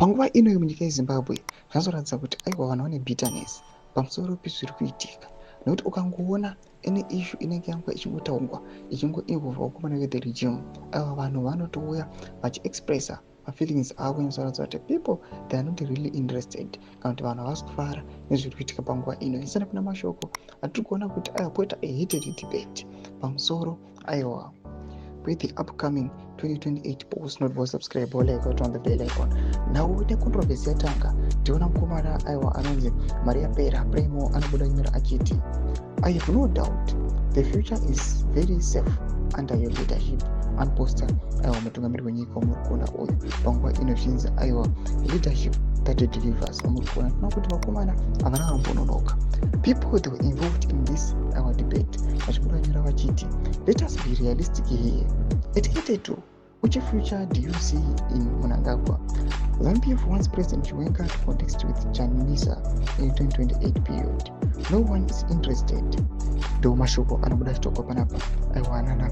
Panguva ino munyika yeZimbabwe zvazoratidza kuti aiwa, vanhu vane bitterness pamusoro pezviri kuitika, nekuti ukangoona any issue inenge yanga ichingotaurwa, ichingoinvolva vakomana vethe regime, aiwa, vanhu vanotouya vachiexpressa mafeelings avo, inozoratidza kuti people, they are not really interested, kana kuti vanhu havasi kufara nezviri kuitika panguva ino. Isana kuna mashoko atiri kuona kuti aiwa, poita a heated debate pamusoro, aiwa, with the upcoming 2028 polls. Not go subscribe or like on the bell icon. Nhau necontroversy yatanga, tiona mukomana, aiwa, anonzi Maria Pera Premo, anobuda nyora achiti, "I have no doubt the future is very safe under your leadership." Anoposta, aiwa, mutungamiri wenyika wamuri kuona uyu panguva ino, zvinzi, aiwa, leadership that delivers. Wamuri kuona, tinoona kuti vakomana havana vambononoka. People, they were involved in this our debate, vachibuda nyora vachiti, "Let us be realistic here. At 82, which future do you see in Mnangagwa? ZANU-PF wants President Chiwenga to contest with Chamisa in 2028 period. No one is interested." Ndo mashoko anobuda achitogwa panapa, aiwa, nana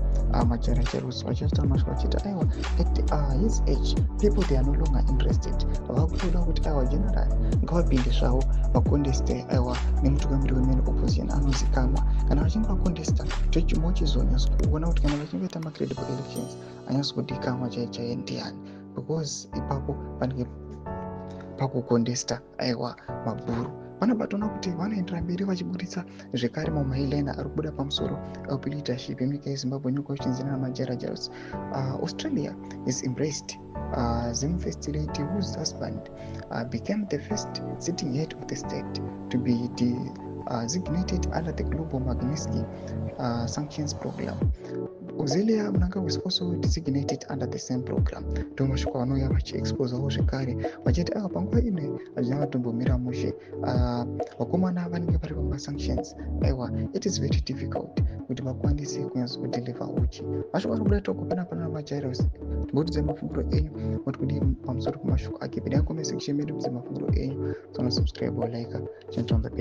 Majara Jairus vachitaura mashoko achiti, aiwa, at his age, people, they are no longer interested. Vakutoda kuti, aiwa, general ngavapinde zvavo vaconteste, aiwa, nemutungamiri wemain opposition anozikamwa. Kana vachinge vacontesta, tochimochizonyatso kuona kuti kana vachinge vaita macredible elections, anyatso kudikamwa chai chaiye ndiani, because ipapo panenge pakucontesta, aiwa, mabhuru. Vanobatoona kuti vanoendera mberi vachiburitsa zvekare mamwe maheadline ari kubuda pamusoro peleadership yenyika yeZimbabwe, nyika uchinzi nana Jairus. Australia is embraced Zim first lady whose husband became the first sitting head of the state to be designated under the Global Magnitsky Sanctions Program. Auxilia Mnangagwa is also designated under the same program. Ndo mashoko anouya vachiexposawo zvekare vachiti, ava panguva ino hazvina vatombomira mushe. Vakomana vanenge vari pamasanctions, aiwa, it is very difficult kuti vakwanise kunyatsokudeliver uchi. Mashoko ari kubuda toko pana pana maJairos. Timbotidzai mafungiro enyu, moti kudii pamusoro pemashoko ake? Pedai comment section medu, mudze mafungiro enyu. Sonosubscribe, like, channel, on the bell.